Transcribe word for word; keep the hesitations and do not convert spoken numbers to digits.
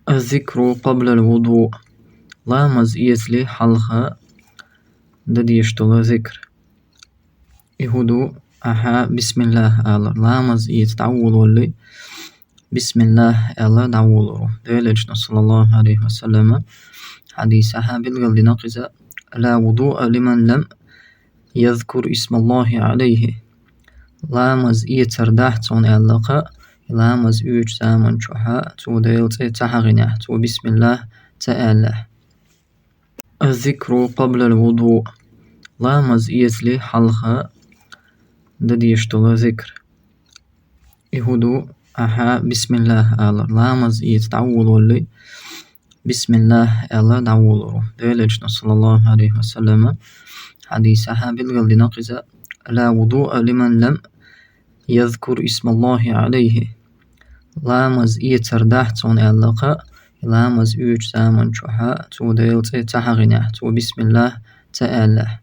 الذكر قبل الوضوء. Ламаз эцале хьалха дан дезаш дола зикр. И хӀун ду, ахьа бисмиллахӀ алар. Ламаз эца дӀаволавале, бисмиллахӀ аьнна дӀаволавар. Делан Элчано, саллаллахӀу Ӏалайхи ва саллама, хьадисехь билгалдина кхуза: لا وضوء لمن لم يذكر اسم الله عليه. Ламаз эцар дахь цунна аьлла кхы, ламаз оьцучу заман чохь цо Делан цӀе ца хьахийнехь, цо бисмиллахӀ ца аьллехь. الذكر قبل الوضوء. Ламаз эцале хьалха дан дезаш дола зикр. И хӀун ду, ахьа бисмиллахӀ алар. Ламаз эца дӀаволавале, бисмиллахӀ аьнна дӀаволавар. Делан Элчано, саллаллахӀу Ӏалайхи ва саллама, хьадисехь билгалдина кхуза: لا وضوء لمن لم يذكر اسم الله عليه. Ламаз эцар дахь цунна аьлла кхы, ламаз оьцучу заман чохь цо Делан цӀе ца хьахийнехь, цо бисмиллахӀ ца аьллехь.